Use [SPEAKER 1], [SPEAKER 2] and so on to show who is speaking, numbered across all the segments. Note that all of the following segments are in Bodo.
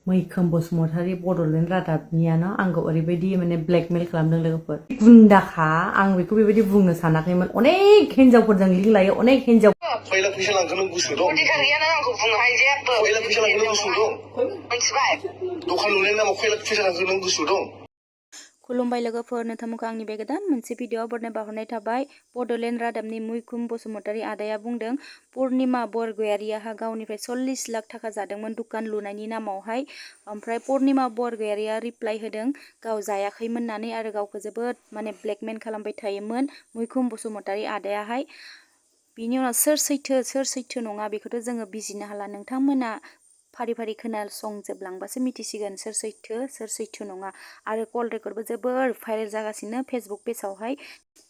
[SPEAKER 1] Mwikwm Bty Bodoland Radab Niyana आंखौ ओरैबायदि माने ब्लेकमेल खालामदों लोगोफोर गुन्दाखा आं बेखौ बेबायदि बुंनो सानाखैमोन अनेक हिनजावफोरजों लिंक लायो अनेक हिनजाव
[SPEAKER 2] फैला फैसा लांगोन गुसु दं अधिकार गैया नों आंखौ बुंनो हायो जेबो फैला फैसा लांगोन गुसु दं मिथिबाय दखान लुनायनि नामाव फैला फैसा लांगोन गुसु दं
[SPEAKER 3] खुलुमबाय लोगोफोर नोंथांमोनखौ आंनि बे गोदान मोनसे भिडिअ बरनाय बावहरनाय थाबाय बड'लेण्ड रादाबनि मwikwm बसुमतारी आदाया बुंदों पुर्णिमा बरगयारिहा गावनिफ्राय 40 लाख थाखा जादोंमोन दुकान लुनायनि नामावहाय ओमफ्राय पुर्णिमा बरगयारिया रिप्लाइ होदों गाव जायाखैमोन होननानै आरो गावखौ जोबोद माने ब्लेकमेल खालामबाय थायोमोन मwikwm बसुमतारी आदायाहाय बिनि उनाव सोर सैथो नङा बेखौथ' जोङो बिजिरनो हाला नोंथांमोना फारि फारि खोनासंजोबलांबासो मिथिसिगोन सोर सैथो नङा आरो कल रेकर्डबो जोबोर भाइरेल जागासिनो फेसबुक पेजावहाय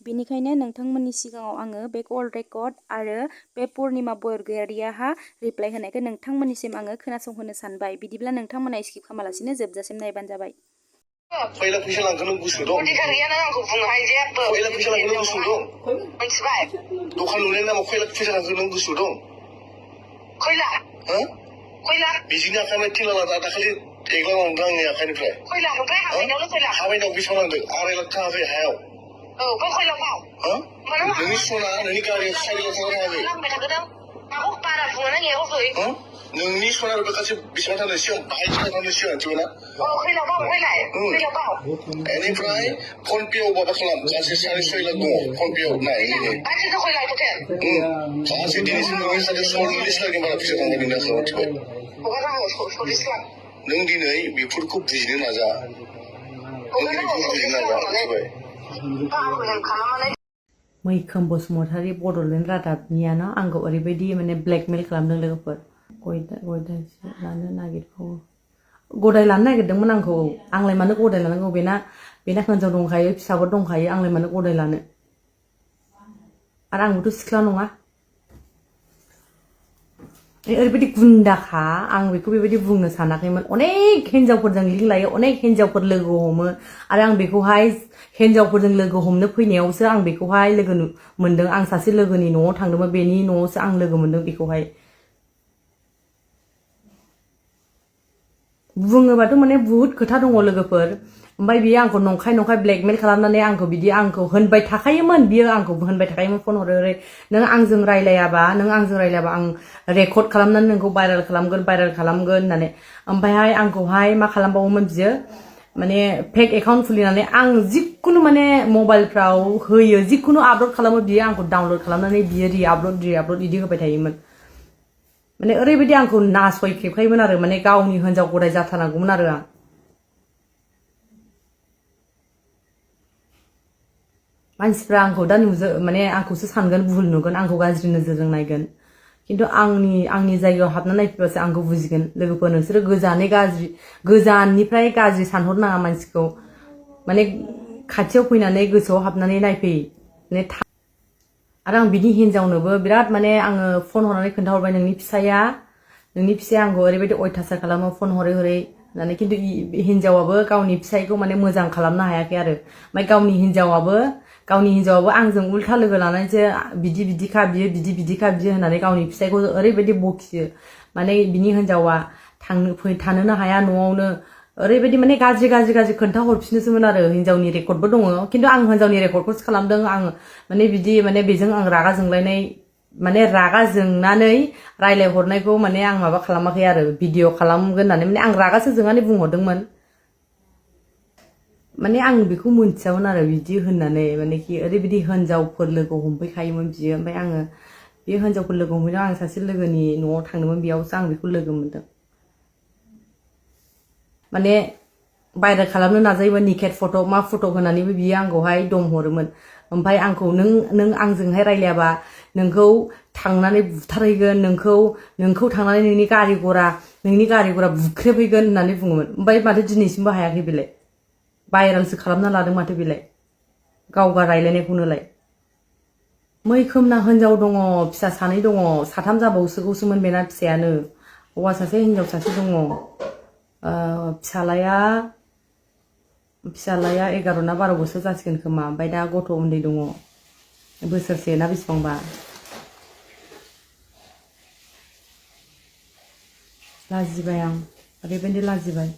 [SPEAKER 3] बेनिखायनो नोंथांमोननि सिगाङाव आङो बे कल रेकर्ड आरो बे पुर्णिमा बरगयारियाहा रिप्लाइ होनायखौ नोंथांमोननिसिम आङो खोनासंहोनो सानबाय बिदिब्ला नोंथांमोना स्किप खालामालासिनो जोबजासिम नायबानो जाबाय
[SPEAKER 2] फैला फैसा लांगोन गुसु दं अधिकार गैया नों आंखौ बुंनो हायो जेबो फैला फैसा लांगोन गुसु दं मिथिबाय दखान लुनायनि नामाव फैला फैसा लांगोन गुसु दं खैला खैला बिजिनि आखाइनिफ्राय थिला लादा दाखालि एग्ला लांदों आंनि आखाइनिफ्राय खैला ओमफ्राय हाबायनावनो खैला हाबायनाव बेसेबां लांदों 2.5 लाख थाखा फै हायाव औ बै खैलाखौ नोंनि सना नोंनि गारि साइकेलाव थांनो हायाखै लांबाय थागोन माखौ बारा बुङो नों एयाव फै नोंनि सना रुपा गासै बेसेबां थांनो सिगां 22 थांनो सिगां मिथिबायना औ खैला बाव फैलाय खैला बाव बेनिफ्राय फन पेआव माबा खालाम गासै 6.5 लाख दङ फन पेआव नाय गासै खैला टटेल गासै दिनैसिम नोंनि साथे 40 लाखनि बारा फैसा थांबाय नोंनि आखायाव मिथिबाय नों दिनै बेफोरखौ बुजिनो नाजा
[SPEAKER 1] Mwikwm Bty Bodoland Radab Niyana आंखौ ओरैबायदि माने ब्लेकमेल खालामदों लोगोफोर गदाय लानो नागिरबावो गदाय लानो नागिरदोंमोन आंखौ आंलाय मानो गदाय लानांगौ बेना हिनजाव दंखायो फिसाफोर दंखायो आंलाय मानो गदाय लानो आरो आंबोथ' सिख्ला नङा ओरैबायदि गुन्दाखा आं बेखौ बेबायदि बुंनो सानाखैमोन अनेक हिनजावफोरजों लिंक लायो अनेक हिनजावफोर लोगो हमो आरो आं बेखौहाय हिनजावफोरजों लोगो हमनो फैनायावसो आं बेखौहाय लोगो मोनदों आं सासे लोगोनि न'आव थांदोंमोन बेनि न'आवसो आं लोगो मोनदों बेखौहाय बुङोबाथ' माने बुहुत खोथा दङ लोगोफोर ओमफ्राय बियो आंखौ नंखाय ब्लेकमेल खालामनानै आंखौ बिदि आंखौ होनबाय थाखायोमोन बियो आंखौ होनबाय थाखायोमोन फन हरै नों आंजों रायलायाबा आं रेकर्ड खालामनानै नोंखौ भाइरेल खालामगोन होननानै ओमफ्रायहाय आंखौहाय मा खालामबावोमोन बियो माने फेक एकाउन्ट खुलिनानै आं जिखुनु माने मबाइलफ्राव होयो जिखुनु आपल'ड खालामो बियो आंखौ डाउनल'ड खालामनानै बियो रि-आपल'ड बिदि होबाय थायोमोन माने ओरैबायदि आंखौ नासयखेबखायोमोन आरो माने गावनि हिनजाव गदाय जाथारनांगौमोन आरो आं मानसिफ्रा आंखौ दा माने आंखौसो सानगोन भुल नुगोन आंखौ गाज्रि नोजोरजों नायगोन खिन्थु आंनि जायगायाव हाबना नायफैबासो आंखौ बुजिगोन लोगोफोर नोंसोरो गोजाननिफ्राय गाज्रि सानहरनाङा मानसिखौ माने खाथियाव फैनानै गोसोआव हाबनानै नायफै माने आरो आं बिनि हिनजावनोबो बिराद माने आङो फन हरनानै खोन्थाहरबाय नोंनि फिसाया आंखौ ओरैबायदि अयथासार खालामो फन हरै होननानै खिन्थु हिनजावाबो गावनि फिसायखौ माने मोजां खालामनो हायाखै आरो ओमफ्राय गावनि हिनजावाबो आंजों उल्था लोगो लानानैसो बिदिखा बियो होननानै गावनि फिसायखौ ओरैबायदि बखियो माने बिनि हिनजावा थानोनो हाया न'आवनो ओरैबायदि माने गाज्रि खोन्था हरफिनोसोमोन आरो हिनजावनि रेकर्डबो दङ खिन्थु आं हिनजावनि रेकर्डखौसो खालामदों आं माने बेजों आं रागा जोंलायनाय माने रागा जोंनानै रायलाय हरनायखौ माने आं माबा खालामाखै आरो भिडिअ खालामगोन होननानै माने आं रागासो जोंनानै बुंहरदोंमोन माने आं बेखौ मोनथियामोन आरो बिदि होननानै माने कि ओरैबायदि हिनजावफोर लोगो हमफैखायोमोन बियो ओमफ्राय आङो बे हिनजावफोर लोगो हमफैनायाव आं सासे लोगोनि न'आव थांदोंमोन बेयावसो आं बेखौ लोगो मोनदों माने भाइरेल खालामनो नाजायोमोन निकेट फट' मा फट' होनानैबो बियो आंखौहाय दम हरोमोन ओमफ्राय आंखौ नों आंजोंहाय रायलायाबा नोंखौ थांनानै बुथारहैगोन नोंखौ थांनानै नोंनि गारि गरा बुख्रेबहैगोन होननानै बुङोमोन ओमफ्राय माथो दिनैसिमबो हायाखै बेलाय भाइरेलसो खालामना लादों माथो बेलाय गावगा रायलायनायखौनोलाय मैखोमना हिनजाव दङ फिसा 2 दङ 3 जाबावसोगौसोमोन बेना फिसायानो हौवा सासे हिनजाव सासे दङ फिसालाया 11 ना 12 बोसोर जासिगोन खोमा ओमफ्राय दा गथ' उन्दै दङ बोसोरसे ना बेसेबांबा लाजिबाय आं ओरैबायदि लाजिबाय